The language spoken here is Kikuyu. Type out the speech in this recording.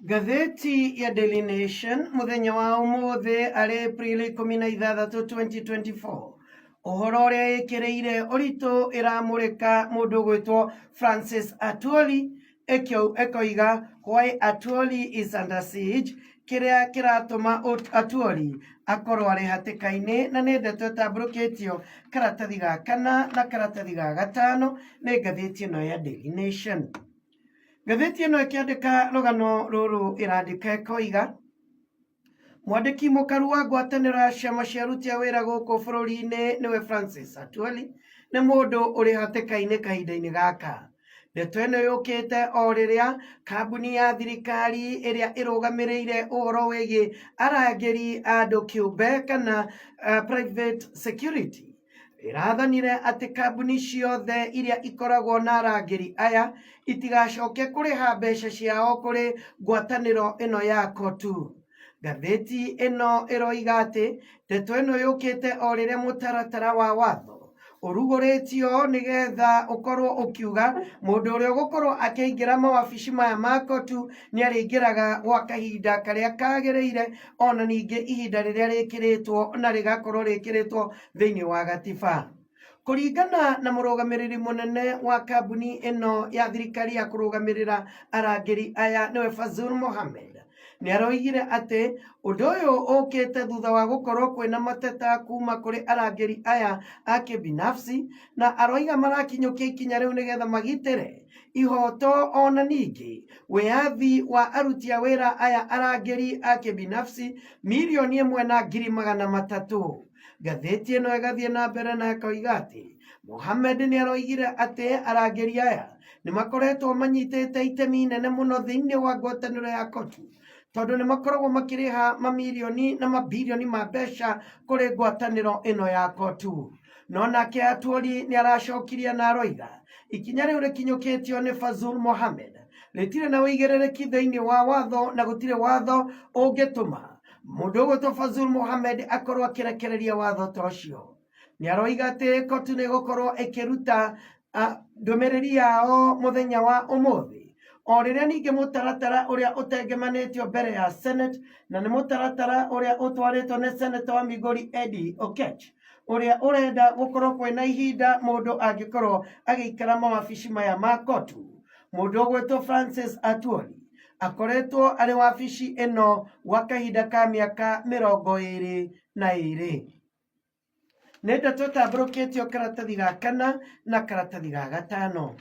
Ngathĩti ya Daily Nation mũthenya wa ũmũthĩ arĩ April 16 2024 ũhoro ũrĩa ĩkĩrĩire ũritũ ĩramũrĩka mũndũ ũgwĩtwo Francis Atwoli ĩkoiga why Atwoli is under siege kĩrĩa kĩratũma Atwoli akorwo arĩ hatĩka-inĩ na nĩ ndeto ĩtambũrũkĩtio karatathi ga kana na karatathi ga gatano nĩ ngathĩti ĩno ya Daily Nation. Ngathĩti ĩno ĩkĩandĩka rũgano rũrũ ĩrandĩka ĩkoiga mwandĩki mũkaru wa ngwatanĩro ya ciama cia aruti a wĩra gũkũ bũrũri-inĩ nĩwe Francis Atwoli nĩ mũndũ ũrĩ hatĩka-inĩ kahinda-inĩ gaka. Ndeto ĩno yũkĩte o rĩrĩa kambuni ya thirikari ĩrĩa ĩrũgamĩrĩire ũhoro wĩgiĩ arangĩri a andũ kĩũmbe kana private security ĩrathanire atĩ kambuni ciothe iria ikoragwo na arangĩri aya itigacoke kũrĩha mbeca ciao kũrĩ ngwatanĩro ĩno ya COTU. Ngathĩti ĩno ĩroiga atĩ ndeto ĩno yũkĩte o rĩrĩa mũtaratara wa watho ũrugũrĩtio nĩgetha ũkorwo ũkiuga mũndũ ũrĩa ũgũkorwo akĩingĩra mawabici maya ma COTU nĩ arĩingĩraga gwa kahinda karĩa kagĩrĩire ona ningĩ ihinda rĩrĩa rĩkĩrĩtwo na rĩgakorwo rĩkĩrĩtwo thĩinĩ wa gatiba. Kũringana na mũrũgamĩrĩri mũnene wa kambuni ĩno ya thirikari ya kũrũgamĩrĩra arangĩri aya nĩwe Fazul Mohamed, nĩ aroigire atĩ ũndũ ũyũ ũkĩte thutha wa gũkorwo kwĩna mateta kuma kũrĩ arangĩri aya a kĩbinafsi, na aroiga marakinyũkia ikinya rĩu nĩgetha magitĩre ihoto ona ningĩ wĩyathi wa aruti a wĩra aya arangĩri a kĩbinafsi 1,300,000. Ngathĩti ĩno ĩgathiĩ na mbere na ĩkoiga atĩ Mohamed nĩ aroigire atĩ arangĩri aya nĩ makoretwo manyitĩte itemi inene mũno thĩinĩ wa ngwatanĩro ya COTU tondũ nĩ makoragwo makĩrĩha mamirioni na mabirioni ma mbeca kũrĩ ngwatanĩro ĩno ya COTU. No nake Atwoli nĩ aracokirie na aroiga ikinya rĩu rĩkinyũkĩtio nĩ Fazul Mohamed rĩtirĩ na ũigĩrĩrĩki thĩinĩ wa watho na gũtirĩ watho ũngĩtũma mũndũ ũgwĩtwo Fazul Mohamed akorwo akĩrekereria watho ta ũcio. Nĩ aroiga atĩ koti nĩ ĩgũkorwo ĩkĩruta ndũmĩrĩri yao mũthenya wa ũmũthĩ o rĩrĩa ningĩ mũtaratara ũrĩa ũtengemanĩtio mbere ya Senate na nĩ mũtaratara ũrĩa ũtwarĩtwo nĩ Senator wa Migori Eddie Oketch ũrĩa ũrenda gũkorwo kwĩna ihinda mũndũ angĩkorwo agĩikara mawabici maya ma kotu. Mũndũ ũgwĩtwo Francis Atwoli akoretwo arĩ wabici ĩno gwa kahinda ka mĩaka 22. Nĩ ndeto ĩtambũrũkĩtio karatathi ga kana na karatathi ga gatano.